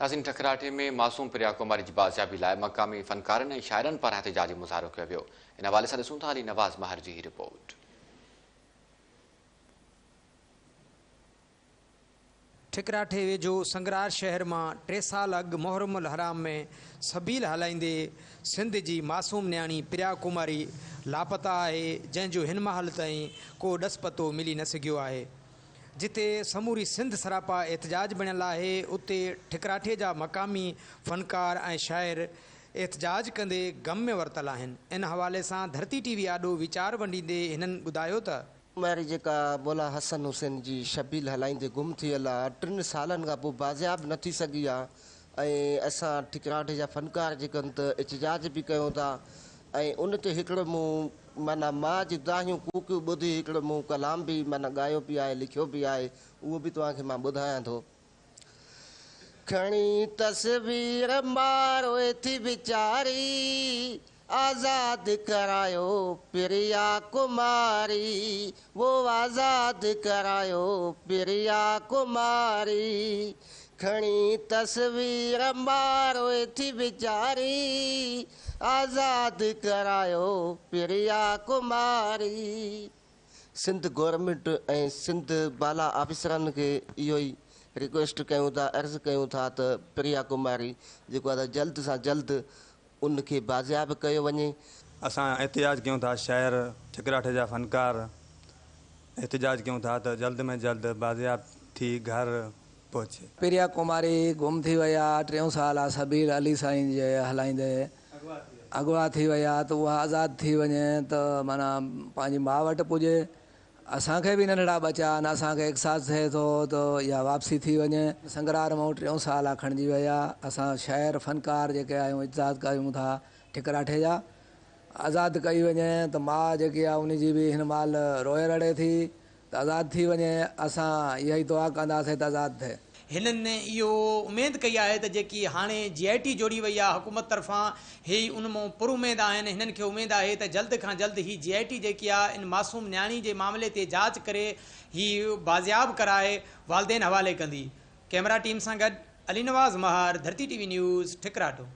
ناظرين ٺڪراٺي ۾ معصوم پريا ڪماري جي بازيابي لاء مقامي فنڪارن ۽ شاعرن پاران احتجاجي مظاهرو ڪيو ويو. ان حوالي سان ڏسون ٿا علي نواز مهر جي هي رپورٽ. ٺڪراٺي ويجهو سنگرار شهر مان ٽي سال اڳ محرم الحرام ۾ سبيل هلائيندي سنڌ جي معصوم نياڻي پريا ڪماري لاپتا آهي جنهن جو هن مهل تائين ڪو ڏس پتو ملي نه سگهيو آهي. جتي سموري سنڌ سراپا احتجاج بڻيل آهي اتي ٺڪراٺي جا مقامي فنڪار ۽ شاعر احتجاج ڪندي غم ۾ ورتل آهن ان حوالي سان ڌرتي ٽي وي آڏو ويچار ونڊيندي هنن ٻڌايو ته. ماري جيڪا مولا حسن حسين جي شبيل هلائيندي گم ٿي ويل آ ٽن سالن کان پوء بازياب نه ٿي سگهي آ ۽ اسان ٺڪراٺي جا فنڪار جيڪي آهن ته احتجاج به ڪيون ٿا ۽ ان تي هڪڙو مون معنيٰ ماء جون دانهيون ڪوڪيون ٻڌي هڪڙو مون ڪلام به معنيٰ ڳايو به آهي لکيو به آهي اهو به توهان کي مان ٻڌايان ٿو. کڻي تصوير ماء روئي ٿي ويچاري آزاد ڪرايو پريا ڪماري وو آزاد ڪرايو پريا ڪماري کڻي تصوير ماء روئي ٿي ويچاري آزاد ڪرايو پريا ڪماري. سنڌ گورنمينٽ ۽ سنڌ بالا آفيسرن کي اهو ئي ريڪويسٽ ڪيون ٿا عرض ڪيون ٿا ته پريا ڪماري جيڪو آهي ته جلد سان جلد ان کي بازياب ڪيو وڃي. اسان احتجاج ڪيون ٿا شاعر ٺڪراٺي جا فنڪار احتجاج ڪيون ٿا ته جلد ۾ جلد بازياب ٿي گهر پهچي. پريا ڪماري گم ٿي وئي آ ٽيون سال آ سبيل علي سائين جي هلائيندي اغوا ٿي وئي آ ته اها آزاد ٿي وڃي ته معنيٰ پنهنجي ماء وٽ پڄي اسان کي به ننڍڙا ٻچا آهن اسان کي احساس ٿئي ٿو ته اها واپسي ٿي وڃي سنگرار مئون ٽيون سال آ کڻجي وئي آ اسان شاعر فنڪار جيڪي آهيون اجتهاد ڪيون ٿا ٺڪراٺي جا آزاد ڪئي وڃي ته ماء جيڪي آ ان جي به هن مهل روئي رڙي ٿي ته آزاد ٿي وڃي اسان اها ئي دعا ڪنداسين ته آزاد ٿئي. هنن اهو اميد ڪئي آهي ته جيڪي هاڻي جي آء ٽي جوڙي وئي آهي حڪومت طرفان هي ان مون پر اميد آهن هنن کي اميد آهي ته جلد کان جلد هي جي آء ٽي جيڪي آهي ان معصوم نياڻي جي معاملي تي جاچ ڪري هي بازياب ڪرائي والدين حوالي ڪندي ڪئميرا ٽيم سان گڏ علي نواز مهار ڌرتي ٽي وي نيوز ٺڪراٽو.